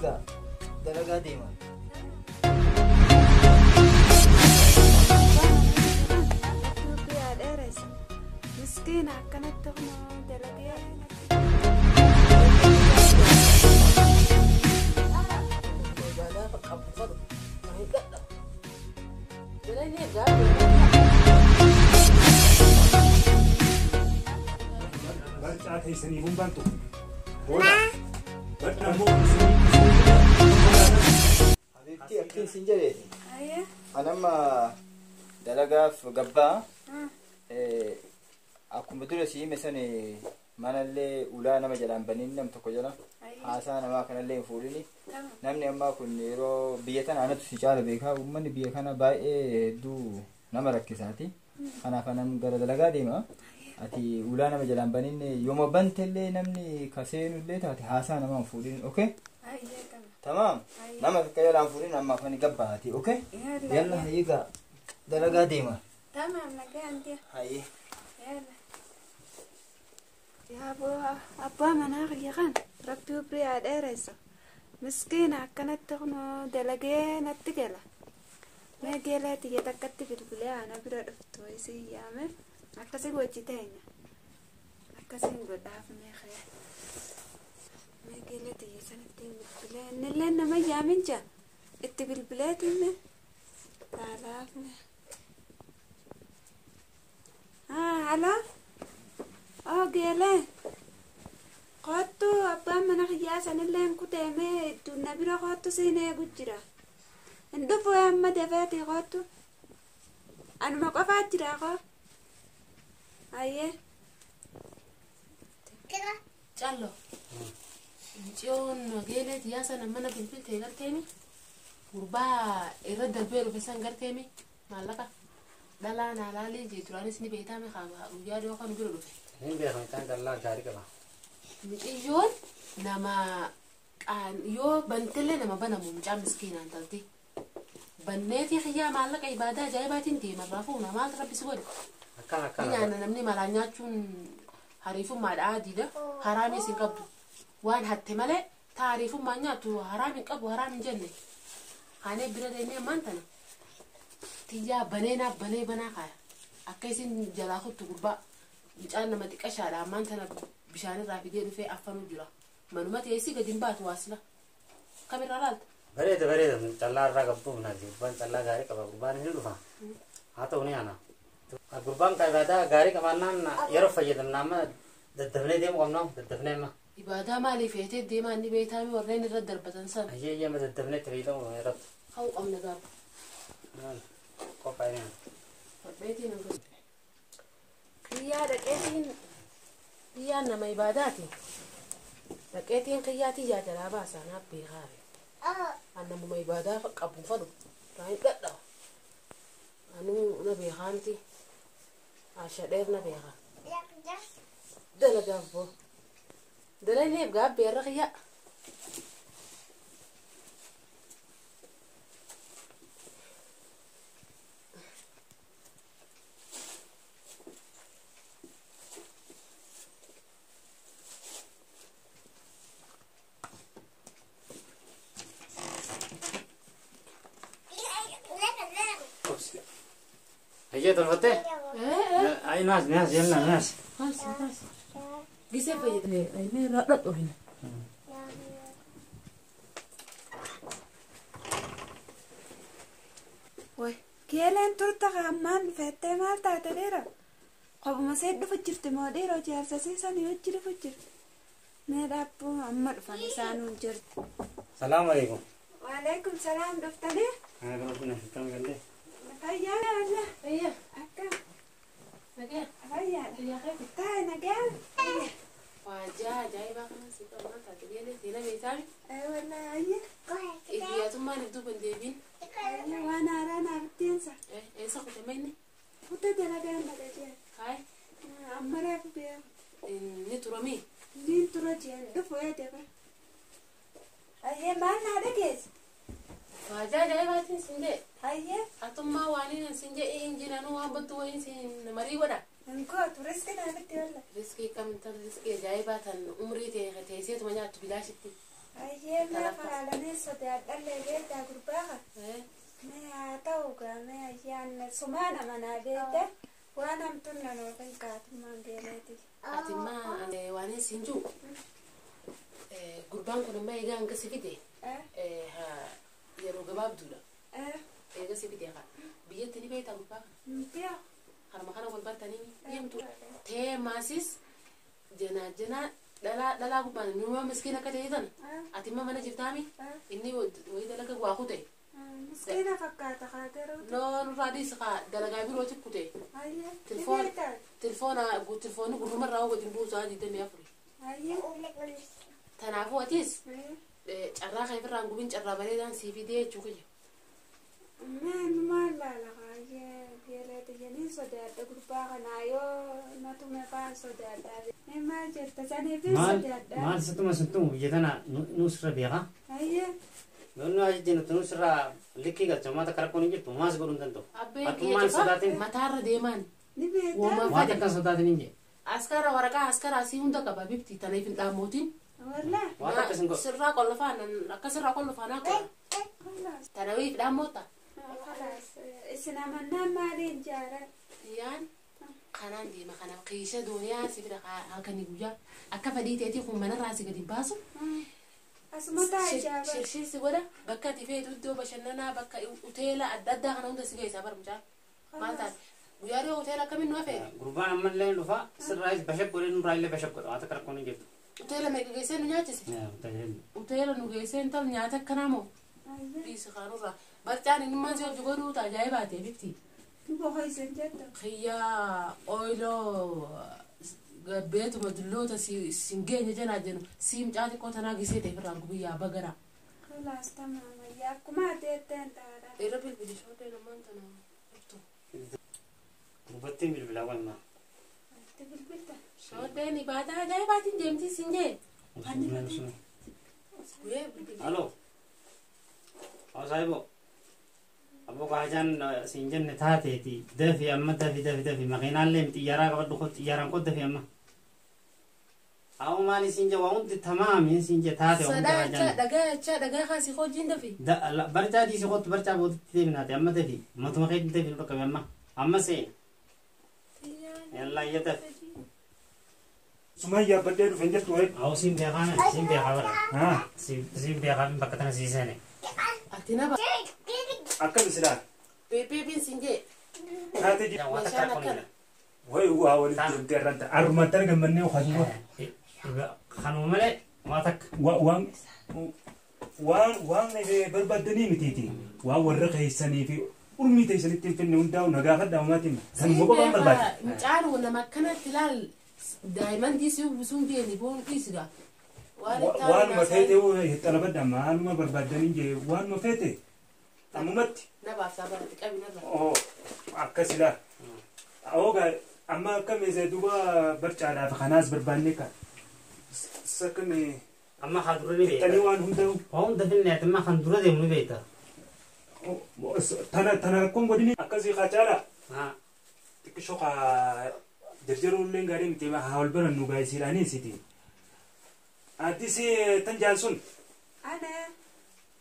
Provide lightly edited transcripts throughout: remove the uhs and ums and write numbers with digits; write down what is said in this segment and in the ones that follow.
Hayyeegaa dalagaa deema. Miskiina akkanatti kunoo dalagee. Barcaa teessaniif hin bantu. Booda. Barcaa immoo Habiibtii akkin sin jedheeti. Ayyee. Anamma dalagaaf gabbaa. Akkuma dura si hime san manallee ulaa nama jalaan baniin nam tokko jala haasaa namaa kanallee hin fuudhini. Namni ammaa kun yeroo biyya tana anatu si caala beekaa uummanni biyya kana baay'ee hedduu nama rakkisaati. Kanaaf anan gara dalagaa deema. Ati ulaa nama jalaan baniin yooma bantellee namni ka seenullee taate haasaa namaa hin fuudhin. Okay? Tamaam. Nama takka jalaan fuudhin amma afani gabbaati. Okay? Yalla hayyeegaa dalagaa deema. Tamaam nagaan deema. Hayyee. Yalla. Yaa abbaa manaa kiyya kan rabbi umrii haa dheeressu. Miskiina akkanatti kunoo dalagee natti gala. Mee geelee tiyya takkatti bilbilee ana bira dhuftu isin yaame akkasii wajji teenya. Akkasiin godhaaf mee kee. Mee geelee tiyya sanatti bilbilee innillee nama yaamin jaa itti bilbileetiin mee taalaaf mee. Aloo. Oh geelee. Kottu abbaan mana kiyyaa sanillee kuteemee na bira kottu siin eegu jira. Hin dhufu amma dafeeti kottu. Anuma qofaa jira koo. Ayyee. Callo. Mucayyoon geelee tiyyaa sana mana bilbiltee garteemi. Gurbaa irra darbee dhufe san garteemi maallaqa. Dhalaa naalaalee jee duraanis ni beekame guyyaa dhiyoo kan bira dhufe. Hin beekamu isaan dallaa gaarii qaba. Mucayyoon nama yoo bantellee nama banamu mucaa miskiinaan talte. Banneetii xiyyaa maallaqa ibaadaa ajaa'ibaatiin deemarraa fuuna maaltu rabbi si godhe. Akkana akkana. Nyaanna namni malaan nyaachuun hariifummaadha adiidha. Haraamis hin qabdu. Waan hatte malee taariifummaan nyaattu haraam hin qabu haraam hin jenne. Kaanee bira deemnee ammaan tana. Tiyyaa baneenaaf banee banaa kaaya. Akka isin jalaa kuttu gurbaa. Mucaan nama xiqqashaadha ammaan tana bishaanirraa fidee dhufee affanuu jira. Manuma teessii gadi hin baatu waasila. Kamirraa laalta? Bareeda bareeda callaa irraa qabduuf naati gurbaan callaa gaarii qaba gurbaan ni dhufa. Haa ta'u ni ana. Gurbaan kan ibaadaa gaarii qabaannaan yeroo fayyadamna amma daddafnee deemu qabna daddafnee amma. Ibaadaa maaliif feetee deemaa inni beektaami warreen irra darbatan sana. Ayyee ayyee amma daddafnee itti fayyadamu irratti. Hawwu qabna gaafa. Qophaa'ee. Fadheetiin Kiyyaa dhaqeetiin kiyyaan nama ibaadaati. Dhaqeetiin kiyyaa tiyyaa jalaa baasaa naaf beekaa. Annamuma ibaadaa qabu fadhu. Raan dhadhaa. Anuu na beekaa miti. Ashadheer na beekaa. Dalagaaf boo. Dalagneef gaabbee irra kiyyaa. Ayyee tolfattee? Ay naas naas yalla naas. Naas naas. Gisee fayyadamee aynee irraa dhadhu hin. Way geeleen turta ammaan feettee maal taate dhiira? Qobuma see dhufu jirti moo dhiiroo jaarsa siisanii wajji dhufu jirti? Mee dhaabbuu amma dhufan isaanuun jirti. Salaamu alaikum. Waalaikum salaam dhuftanii? Ana kana kun akkam galle? Fayyaa alla. Fayyaa. Akkam. Nagaa. Fayyaadha. Taa'e nagaa. Waajjaa ajaa'ibaa kana si qabu maal taate geelee seenaa beektaami. Wallaahi ayyee. Hiriyyaatummaan if duuba hin deebiin. Waan haaraa naaf itteensa. Eessa kutame inni? Kutee dalagaan dhaqa jee. Hayi. Amma reefu beeku. Ni turamii? Ni tura jeen dhufu yaa jaba. Ayyee maal naa dhageesse? Waajjaa ajaa'ibaatiin sin jee. Ayyee. Atummaa waaniin sin jee injinanuu waan battu wayiin sin marii godha. Nkootu riskii naaf itti walla. Riskii kam tan riskii ajaa'ibaa tan umrii teesseetuma nyaattu bilaashitti. Ayyee mee falaalamee sodaadhallee beektaa gurbaa kana. Mee haa ta'u gaa mee ayyaan sumaan amanaa beekte waan hamtuun nan oofin kaatummaan geeleeti. Ati immaa waan siin jiru gurbaan kun amma egaa hanga si fide yeroo gabaabduudha. Eega si fide haa biyyatti ni beektaa gurbaa kana. Biya. Harma kana wal bartanii deemtu. Tee maasis janaa janaa dhalaa gubbaan numa miskiin akka ta'e tana. Ati imma mana jirtaami inni wayii dalaga waa kute. Miskiina fakkaata haa garuu. Noo nurraa dhiisi haa dalagaa birooti kute. Tilfoon tilfoona tilfoonni gurrumarraa wajjin buusaa 24. Kanaafuu atis carraa kan ofirraan gubin carraa bareedaan sii fidee jechuu kiyya. Mee maal laala haa geeleeti jeniin sodaadha gurbaa kanaa yoo natume faan sodaadha. Mee maal jetta saniifin sodaadha. Maal sittuma sittumu biyya tana nuusirra beekaa. Ayyee. Yoonni ajajjinu nusirraa likkii galcha uummata karaa hin jirtu maas godhuu hin danda'u. Abbeen kiyya cufa mataarra deemaan. Ni beektaa. Waan takka sodaatin hin jee. Askara waraqaa askara asii hunda qaba bifti tanaif hin dhaammootiin. Wallaa. Waan akkas hin godhu. Sirraa qollofaan akka sirraa qollofaan akka. Tanawiif dhaammoota. Isin amannaan maaliin jaaran? Yaan kanaan deema kana kiisha dooniyaa si bira halkanii guyyaa akka fedhii ta'eetii kun manarraa si gadi hin baasu. Asuma taa'ee Shirshir si godha bakka ati feetu iddoo bashannanaa bakka hoteela adda addaa kana hunda si geessa bara mucaa. Maal taate guyyaa dhiyoo hoteela akkamiin nu hafee? Gurbaan ammallee hin dhufa sirraayis bashaq godhee nurraa illee bashaq godha waan takka rakkoon hin jirtu. Hoteela meeqa geessee nu nyaachise? Hoteela nu geessee hin ta'u nyaata akkanaa moo? Dhiisi kaanurraa barcaan inni maal si hojii godhuu ajaa'ibaa ta'e bifti. Nu boqoisan jettu. Xiyyaa ooyiloo beetuma dulloota siin geenye janaa jennu siim caati qotanaa gisee ta'e firraan gubiyyaa bagaraa. Kalaas tamaam akkuma ateetteen taata. Irra bilbili shootee namaan tana dhuftu. Gurbattiin bilbilaa waan Itti bilbilta. Shooteen ibaadaa ajaa'ibaatiin deemtii siin jee. Guyyaa bilbili. Aloo. Haa saahibo. Abbo kaajaan siin jenne taateeti dafi amma dafi dafi dafi makiinaallee xiyyaaraa qabadhu ko xiyyaaraan ko dafi amma. Haa maali siin jee waa hundi tamaami siin jee taate waa hundi kaajaan. Dhagaa jechaa dhagaa kaasii hojiin dafi. Barcaa dhiisi kottu barcaa boodatti deeminaate amma dafi matuma keetti dafi nu dhaqqabe amma amma seena. Yallaa iyya dafi. Sumaan yaabbadhee dhufe hin jirtu wayii. Haa siin beekaa siin beekaa bara. Siin beekaa bakka tana sii seene. Ati nama. Akkam silaa. Peepeepiin siin jee. Taatee jira. Waan takka rakkoon hin jiru. Wayi waa walitti deemtee irraan ta'a. Arrumatti argamannee hojii. Kanuma malee waa takka. Waan waan waan barbaaddanii mitiiti. Waan warra keessanii fi urmii teessanitti hin finne hundaa'u nagaa fadhaa uumaatiin sanuma qofaan barbaada. Mucaan nama akkanatti ilaal daa'imman dhiisii uwwisuun deeni boon dhiisigaa. Waanuma feete xalabadha maaluma barbaaddanii jee waanuma feete ammumatti. Nabaaf sabaratti qabi narra. Oo akkas ilaa. Oogaa amma akkam isa duuba barcaadhaaf kanaas barbaanne kan. Sakkame. Amma haa dura ni beekta. Tani waan hundaa'u. Waa hunda finne amma kan dura deemu ni beekta. Tana tana rakkoon godini akkasii qacaala. Xiqqishoo kaa jarjaruullee gaarii miti haa wal barannu gaayisiidhaanii isiti. Addis tan jaan sun. Ana.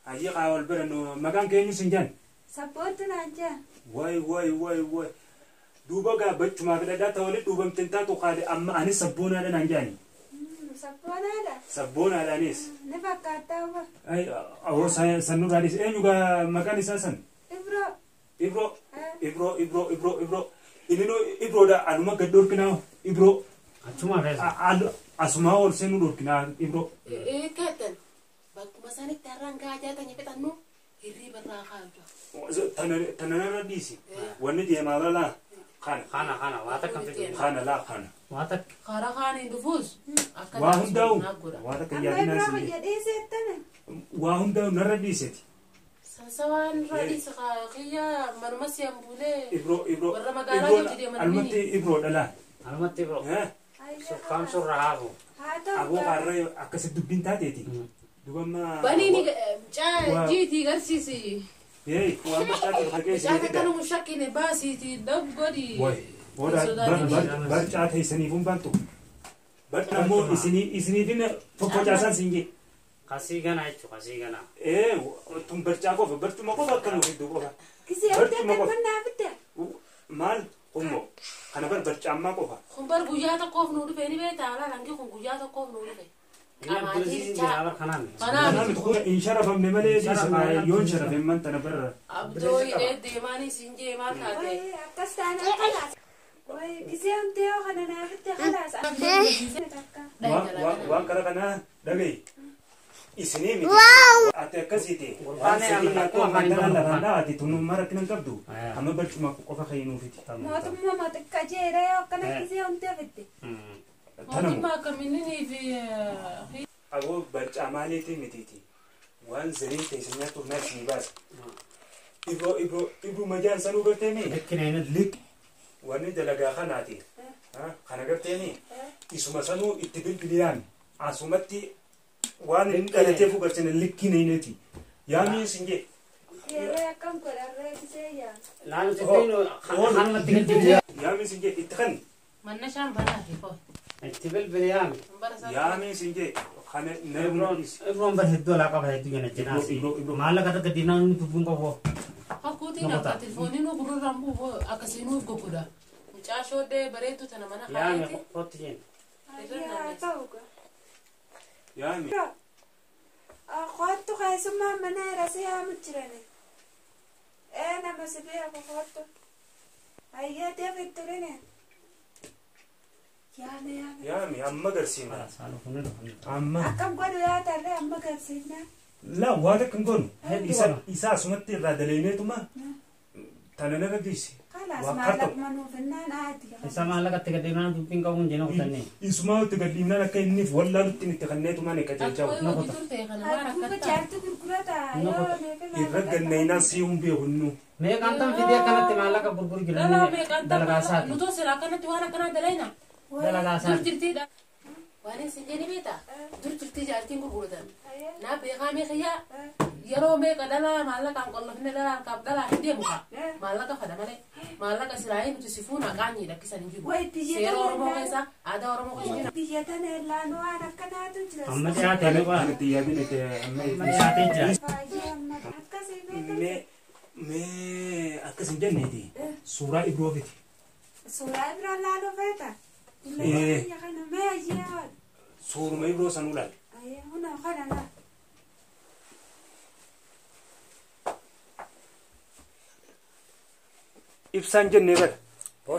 Ayyee kaa wal barannu maqaan keenyu sin jaan. Sabboontu naan jaan. Wayi wayi wayi wayi. Duuba gaa bachumaa filadhaa ta'u walitti dhuubamteen taatu qaali amma anis sabboonaadha naan jaani. Sabboonaadha. Sabboonaadhaanis. Ni fakkaattaa uba. Awoo sannuudhaanis eenyu gaa maqaan isaa san? Ibro. Ibro. Ibro Ibro Ibro Ibro. Inni Ibroodha anuma gad dhorkinaa Ibro. Achuma keessa. Asumaa ol seenuu dhorkinaa Ibro. Eeggattan bakkuma sanitti har'aan gaajaa tanya fixannu hirriiba irraa kaa'u. Tanarra dhiisi. Wanni deemaa lalaa. Kana. Kana kana waa takka hin Kana laa kana. Waa takka. Karaa kaaniin dhufuus. Waa hundaa'u. Waa takka yaadinaa Amma Ibro kiyya dhiiseettame. Waa hundaa'u narra dhiiseeti. Sansawaan irra dhiise kiyya manuma si'an bulee. Ibro Ibro. Warra magaalaa jirtu deeman Almatti Ibro dhalaa. Almatti Ibro. Sukkaam surra haafu. Haa ta'u. Aboo qarree akkasitti dubbiin taateeti. Dubamma. Baniini jiitii garsiisi. Hey, waan barcaa dhageesse. Mucaan akka nu shakkine baasiitii dhab godhi. Wayi. Booda barcaa teessaniif hin bantu. Barcaa immoo isiniifin tokko caasaan siin jee. Kasii ganaa jechuudha kasii ganaa. Tun barcaa qofa barcuma qofa akka nuuf hedduu qofa. Gisee Barcuma adda qofa. kan naa fidda. Maal kummoo kana bar barcaammaa qofa. Kun bar guyyaa tokkoof nuu dhufe ni beektaa laal hangi kun guyyaa tokkoof nuu dhufe. Inni Abdulaziz jira bar kanaan. Manaa Kanaa miti kun hin sharafamne malee yoo hin sharafamne man tana barra. Abdoo hidhee deemaanii siin jee maal taate. Wayi akkas taanaan kalaas. Wayi gisee hundi yoo kana naa fidde kalaas. Takka. Waan kara kanaa dhagayi. Isinii miti. Ati akkasiiti. Waan sadii nyaattu ammaan tana lafaan dhahaati tunummaa rakkina hin qabdu. Amma barcuma qofa kayyinuufiti. Mootummaa mootikka jeera yoo akkana gisee hundi fidde. Tanamu. Mootummaa akkaminnii fi Aboo barcaa maaliitii mitiiti. Waan zariin teessan nyaattuuf naa isinii baasa. Ibroo ibroo ibroo majaan sanuu garteemi. Likkineen Lik. Wanni dalagaa kanaati. Kana garteemi. Isuma sanuu itti bilbiliyaan asumatti waan inni dhalateef gartee likkineeneeti. Yaamiin sin jee. Yeroo akkam godharree gisee yaa. Naannoo sittiin kanumatti bilbili. Yaamiin sin jee itti kanni. manna shaan banaa fi koo. Itti bilbili yaami. Yaamiin sin jee kana nama Ibroon bar hedduu alaa qaba hedduu jana jinaasi. Ibro, Ibro. Maallaqa takka diinaan inni dubbiin qabu. Hakkuutiin akka telefoonii nu gurrarraan bu'u akkasii nuuf goggoda. Mucaa shooddee bareedduu tana mana Yaami kaayeeti. kootti jeen. Haa ta'u gaa. Yaami. Qoottu keessummaa mana irra yaamu jirani. Nama si beeku qoottu. Ayyee deefi turine. Yaame yaame. Yaami amma garsiifna. Saan kun dhufu. Amma. Akkam godhu yaa tarree amma garsiifna. La waan akka hin goonu. Hedduu Isa godha. isa asumatti irraa daleeneetuma tana nama geesse. Kalaas Waan karta'u. maallaquma nuuf hinnaan haati. Isa maallaqatti gad diinaan dubbiin qabu hin jenne kutannee. Isumaa itti gadhiifnaan akka inni wallaalutti itti kanneetumaan qajeelchaa Akkoo oolu. hojii turte kana waan Duuba akka ta'a. jaarti gurgurata yoo neefi Irra gannaynaan sii hin beeku innu. Meeqaan tan fidee akkanatti maallaqa gurguru Dhalaa jiran meeqaan dalagaa taphaa isaati. nutoo silaa akkanatti waan akkanaa dalayna. Dalagaa Dur isaati. jirtiidha. Waan hin jedhi beektaa? Dur jirtii jaartiin gurguratan. Naa beekaa meeqiyyaa yeroo meeqa dhalaa maallaqaan qollofne dhalaa harkaaf dhalaa hin deemu kaa. Maallaqa fada malee. Maallaqa silaayee nuti sifuun haqaanyii lakkisan hin jiru. Wayi biyya Seera tana Oromoo irraa- keessa aadaa Oromoo keessa jira. Biyya tana irraan waan akkanaatu jira. Amma dhiyaatee ni qola. Kanatti yaadin itti amma Amma dhiyaatee jira. Baay'ee amma akkasii beekamu. Mee mee akkas hin jenneeti. Suuraa Ibroo fiti. Suuraa biraan laaluu feeta. Eh. Biyya kana mee ayyee haadha. Suuruma Ibroo sanuu laal. Ayyee huna kana laa. Ibsaan jennee bara.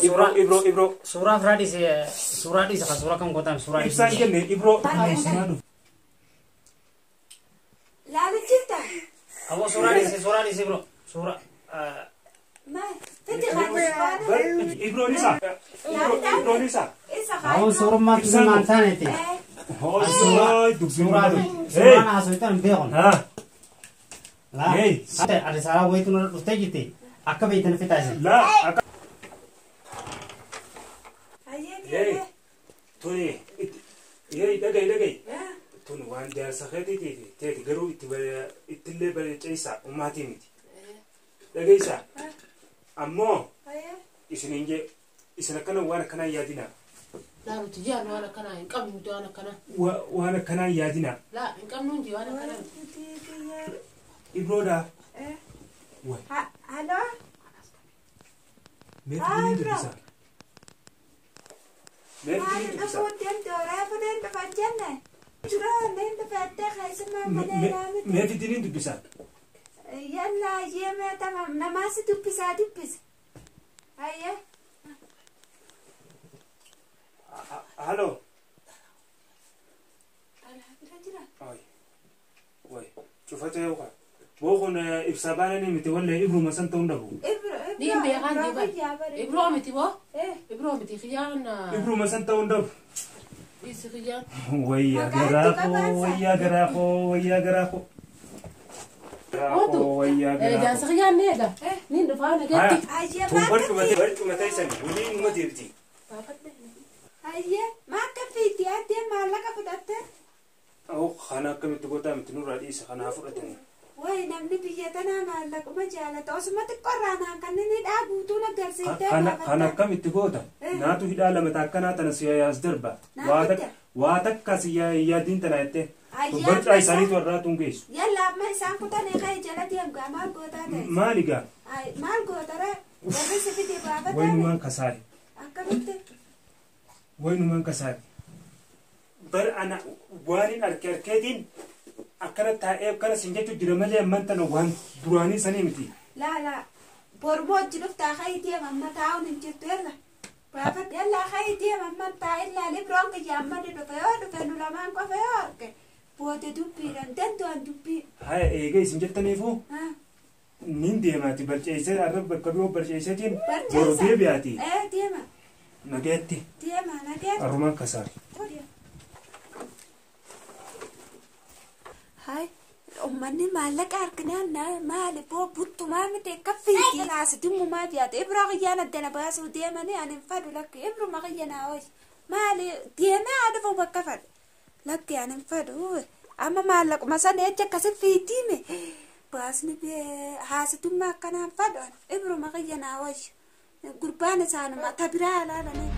Ibroo Ibroo Ibroo. Suuraa firaa dhiise suuraa dhiise kan suuraa kan gootan suuraa Ibsaan dhiise. jennee Ibroo. Laalu jirta. Aboo suuraa dhiise suuraa dhiise bro. Suuraa Maal fiti kan waan Ibroon isaa. Ibroon isaa. isa Aboo haa. suurummaa tun maan taaneeti. Hoosaa dubbiin Suuraa godhu. suuraan haasoftan hin beekon. Haa. Laa. Hey. Ati saalaa wayitu nurra dhuftee jirti. Akka beektan fitaa isin. Laa akka. Ayyee Hey. deemee. Tuni. Yee dhagahi dhagahi. Tun waan jaarsa keetiitiif teeti garuu itti ittillee bareecceessaa ummaatii miti. Dhageessaa. Ammoo Ayyee. isiniin jee isin akkana waan akkanaa hin yaadinaa. Laa nuti jaan waan akkanaa hin qabnu nuti waan akkanaa. Waan akkanaa hin yaadinaa. Laa hin qabnu nuti waan akkanaa. Fiti kiyya. Ibroodhaa. Wayi. Haloo. Mee fidiniin dubbisaa. Mee Maal fidiniin dubbisaa. dhufuun deemte reefu neen dhufan jenne. Jira neen dhufattee keessumaa mana ilaamite. Mee fidiniin dubbisaa. Yalla ayyee mee tamam namaa si dubbisaa dubbisa. Ayyee. Haloo. Alaa bira jira. Ay. Wayi. Cufatee yookaan. Boo kun ibsaa baananii miti wallee ibruma san ta'uu hin dhabu. Ibro Niin ibro beekaan ibro jiban. biyyaa bare. Ibroo miti boo? Eh. Ibroo miti kiyyaan Ibruma san ta'uu hin dhabu. dhiisi kiyyaan. Wayyaa garaa koo wayyaa garaa koo wayyaa garaa koo. Otu. Wayyaa garaa koo. Jaarsa kiyyaan ni eega. Niin dhufaa nageetti. Ayyee Tun maal akka barcuma teessan waliin numa deebiti. Ayyee maal akka fiitti addee maallaqa fudhatte. Aww kana akkamitti gootaa miti nurraa dhiisa kana haa fudhatanii. Wayi namni biyya tanaa maallaquma jaalata. Osuma xiqqoorraa naan kan inni hidhaa guutuu na garsiiftee Kana kan akkamitti goota? Naatu hidhaa lama akkanaa tana si as darba. Waa takka si yaadiin tana jettee. Barcaa isaaniitu irraa tun geessu. Yalla amma isaan kutanii ka'e jala deemgaa maal gootaa ta'e? Maali gaa? Maal goota ree? Warri si fide baafataa? Wayinumaan kasaare. Akkamitti? Wayinumaan kasaare. Bar ana waan hin arke arkeetiin akkana taa'ee akkana sin jechuu jira malee amman tana waan duraanii sanii miti. Laa laa bormoo hojii dhuftaa ka'ii deema amma taa'uun hin jirtu yalla. Baafadhu yalla ka'ii deema amma taa'e laali biroon kiyya amma ni dhufe yoo dhufe nu lamaan qofa yoo arge booda dubbiidhaan danda'an dubbii. Haya eegee isin jettaniifuu nin deemaati barceessee arraba bakka biroo barceesseetiin boru deebi'aati. Ee deema. Nageetti. Deema nageetti. Arrumaan kasaare. Hai, uummanni maallaqa arginaan maali boo buttumaa miti akka fiigee haasitummaa dhiyaate ibiroo kiyyaan addana baasuu deemanii ani hin fadhu lakki ibiruma kiyya naa hoyi maali deemee haa dhufu bakka fadhu lakki ani hin fadhu amma maallaquma sana jecha akkasi fiitiime baasni haasitummaa akkanaan fadhu ibiruma kiyya naa hoyi gurbaan isaanuma tabiraa ilaalanii.